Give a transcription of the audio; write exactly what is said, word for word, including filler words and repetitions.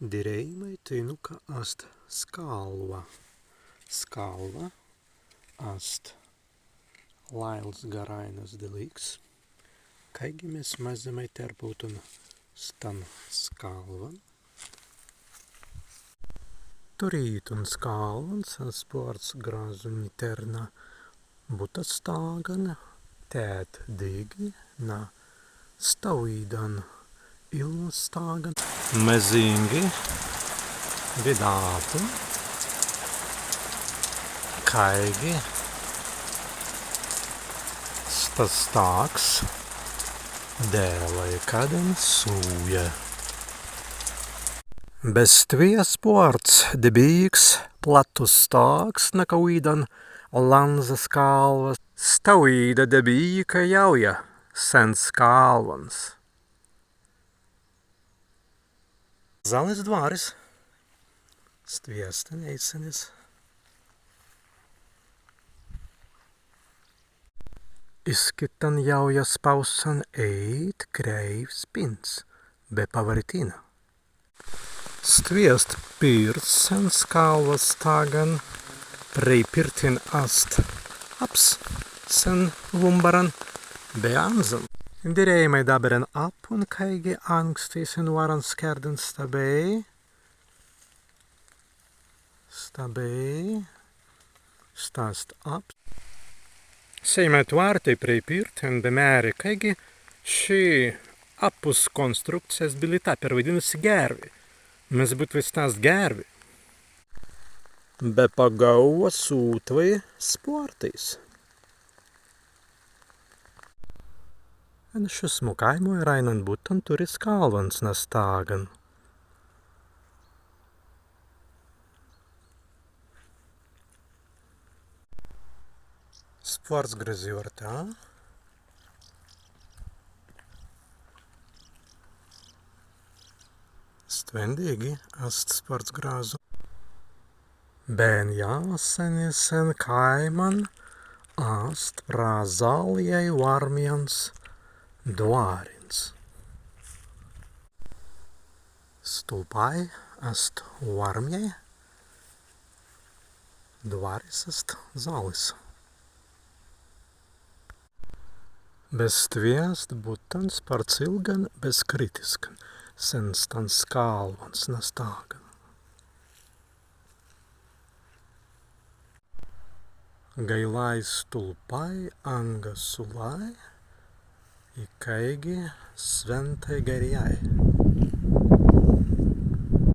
Dirēimai teinū, ka ast skalwa. Skalwa ast lails garainas delīks. Kāigi mes mazzimai tērpautun stan skalwan? Turītun skalwans ast spārts grazzu ni tēr na buttas stāgan, tēt dīgi na stawīdan illan stāgan. Mazīngi widātun, kāigi stas stāgs dēlai kaddan sūja. Be stwi ast spārts debīks plattus stāgs, na kawīdan lānza skalwa. Stawīda debīka jāuja sen skalwans. Zālis dwaris. Stwi ast tenēisenis. Iz kittan jāujas pāusan ēit krēiws pints be pawarītina. Stwi ast pirts sen skalwa stāgan, prei pirtin ast apps sen wūmbaran be anzan. Dirēimai dabber en appun, kāigi ānkstai sen wāran skērdan sta bēi. Sta bēi. Sta ast apps. Sēimai twārtai prei pirtin be mēri, kāigi ši appus konstrukcija ast bilīta, perwaidinnusi gērwi. Mes būtwei sta ast gērwi. Be pagaūwa sūtwei spārtais. En šismu kāimu eraīnan buttan turri skalwans na stāgan. Spārts grazzi wārta. Stwen dīgi ast spārts grazzu. Be en jāsani sen kāiman ast pra zaljai warmjans dwārins. Stulpāi ast warmjai, dwāris ast zalis. Be stwi ast buttan spārts ilgan be kritiskan sen stan skalwans na stāgan. Gailāi stulpāi anga sulāi, ikāigi swēntai garrjai.